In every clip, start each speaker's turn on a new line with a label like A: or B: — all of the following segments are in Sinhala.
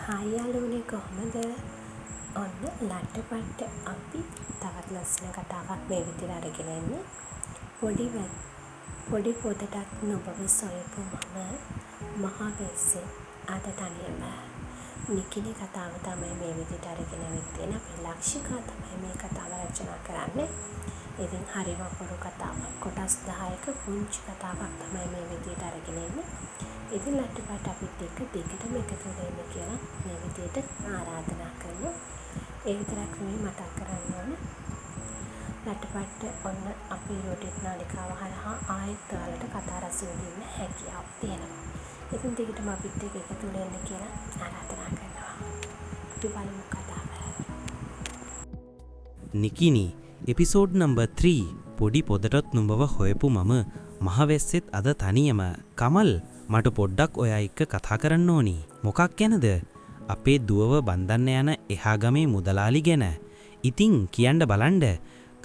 A: හායි යාළුවනේ, කොහොමද? ඔන්න ලට්ට පට්ට අපි තවත් ලස්සන කතාවක් මේ විදිහට අරගෙන එන්නේ. පොඩි පොඩි පොතටත් නුඹව සොයපු මම මහ වැස්සෙත් අද තනියම. නිකිණි කතාව තමයි මේ විදිහට අරගෙන ඇවිත් තියෙන්නේ. අපේ ලක්ෂිකා තමයි මේ කතාව රචනා කරන්නේ. ඉතින් හරිම අපූර්ව කතාවක්. කොටස් 10ක පුංචි කතාවක් තමයි මේ විදිහට අරගෙන එන්නේ. ඉතින් ලට්ට පට්ට අපිත් එක්ක දිගටම එකතු වෙලා ඉන්න කියලා මේ විදිහට ආරාධනා කරනවා. ඒ විතරක් නෙමෙයි, මතක් කරන්න ඕන, ලට්ට පට්ට ඔන්න අපේ YouTube නාලිකාව හරහා ආයෙත් ඔයාලට කතා රස විඳින්න හැකියාව තියෙනවා. ඉතින් දිගටම අපිත් එක්ක එකතු වෙලා ඉන්න කියලා ආරාධනා කරනවා. අපි බලමු කතාව.
B: නිකිණි එපිසෝඩ් නම්බර් 3, පොඩි පොදටත් නුඹව හොයපු මම මහවැස්සෙත් අද තනියම. කමල්, මට පොඩ්ඩක් ඔයා එක්ක කතා කරන්න ඕනි. මොකක් ගැනද? අපේ දුවව බන්දන්න යන එහා ගමේ මුදලාලි ගැන. ඉතින් කියන්න බලන්න.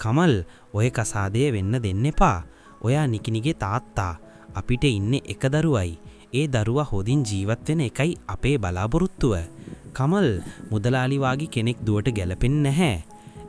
B: කමල්, ඔය කසාදය වෙන්න දෙන්න එපා. ඔයා නිකිනිගේ තාත්තා. අපිට ඉන්නේ එක දරුවයි. ඒ දරුවා හොඳින් ජීවත් වෙන එකයි අපේ බලාපොරොත්තුව. කමල්, මුදලාලි වාගේ කෙනෙක් දුවට ගැලපෙන්නේ නැහැ.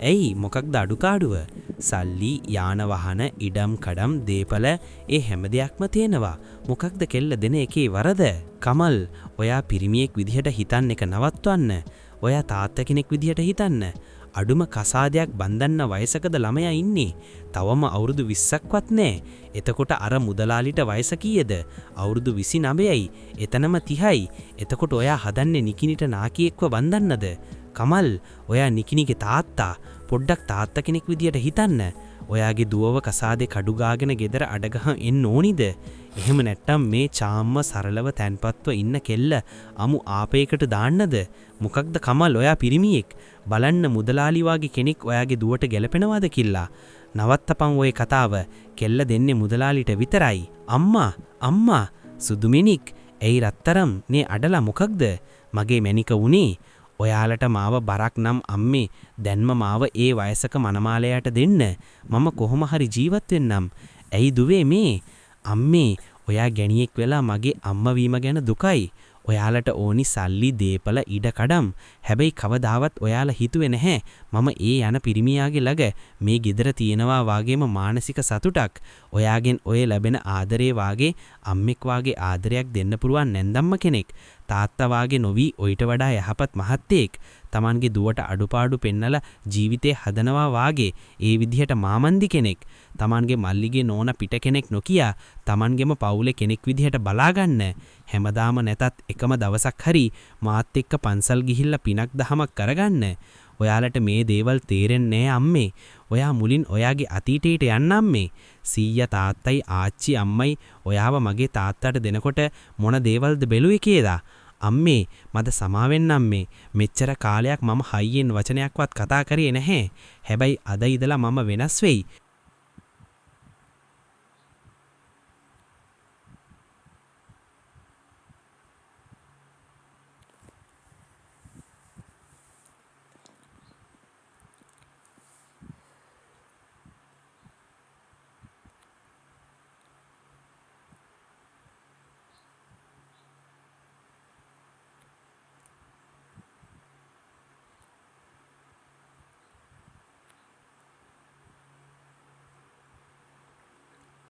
B: ඇයි, මොකක්ද අඩුපාඩුව? සල්ලි, යාන වාහන, ඉඩම් කඩම්, දේපල, ඒ හැම දෙයක්ම තියෙනවා. මොකක්ද කෙල්ල දෙන එකේ වරද? කමල්, ඔයා පිරිමියෙක් විදිහට හිතන්න එක නවත්වන්න. ඔයා තාත්තා කෙනෙක් විදිහට හිතන්න. අඩුම කසාදයක් බඳන්න වයසකද ළමයා ඉන්නේ? තවම අවුරුදු 20ක්වත් නෑ. එතකොට අර මුදලාලිට වයස කීයද? අවුරුදු 29යි. එතනම 30යි. එතකොට ඔයා හදන්නේ නිකිනිට නාකියෙක්ව බඳන්නද? කමල්, ඔයා නිකිනිගේ තාත්තා. පොඩ්ඩක් තාත්තා කෙනෙක් විදියට හිතන්න. ඔයාගේ දුවව කසාදේ කඩු ගාගෙන ගෙදර අඩගහ එන්න ඕනිද? එහෙම නැත්තම් මේ චාම්ම සරලව තැන්පත්ව ඉන්න කෙල්ල අමු ආපේකට දාන්නද? මොකක්ද කමල්, ඔයා පිරිමියෙක්. බලන්න මුදලාලි වාගේ කෙනෙක් ඔයාගේ දුවට ගැලපෙනවද කියලා. නවත්තපන් ඔය කතාව. කෙල්ල දෙන්නේ මුදලාලිට විතරයි. අම්මා, අම්මා, සුදුමිනික්, ඇයි රත්තරම් නේ අඩලා, මොකක්ද මගේ මැනික වුනේ? ඔයාලට මාව බරක් නම් අම්මේ, දැන්ම මාව ඒ වයසක මනමාලයාට දෙන්න. මම කොහොම හරි ජීවත් වෙන්නම්. ඇයි දුවේ මේ? අම්මේ, ඔයා ගැණියෙක් වෙලා මගේ අම්මා වීම ගැන දුකයි. ඔයාලට ඕනි සල්ලි, දේපල, ඉඩ කඩම්. හැබැයි කවදාවත් ඔයාලා හිතුවේ නැහැ මම ඒ යන පිරිමියාගේ ළඟ මේ ගෙදර තියෙනවා වාගේම මානසික සතුටක්. ඔයාගෙන් ඔය ලැබෙන ආදරේ වාගේ අම්මෙක් වාගේ ආදරයක් දෙන්න පුළුවන් නැන්දම්ම කෙනෙක්. තාත්තා වාගේ නොවී ඔయిత වඩා යහපත් මහත්තයෙක්. තමන්ගේ දුවට අඩුපාඩු පෙන්නලා ජීවිතේ හදනවා වාගේ ඒ විදිහට මාමන්දි කෙනෙක්. තමන්ගේ මල්ලිගේ නෝන පිට කෙනෙක් නොකියා තමන්ගේම පවුලේ කෙනෙක් විදිහට බලාගන්න. හැමදාම නැතත් එකම දවසක් හරි මාත් එක්ක පන්සල් ගිහිල්ලා පිනක් දහමක් කරගන්න. ඔයාලට මේ දේවල් තේරෙන්නේ නෑ අම්මේ. ඔයා මුලින් ඔයාගේ අතීතයට යන්න අම්මේ. සීයා තාත්තයි ආච්චි අම්මයි ඔයාව මගේ තාත්තට දෙනකොට මොන දේවල්ද බැලුවේ කියලා. අම්මේ, මට සමාවෙන්න අම්මේ. මෙච්චර කාලයක් මම හයියෙන් වචනයක්වත් කතා කරේ නැහැ. හැබැයි අද ඉඳලා මම වෙනස් වෙයි.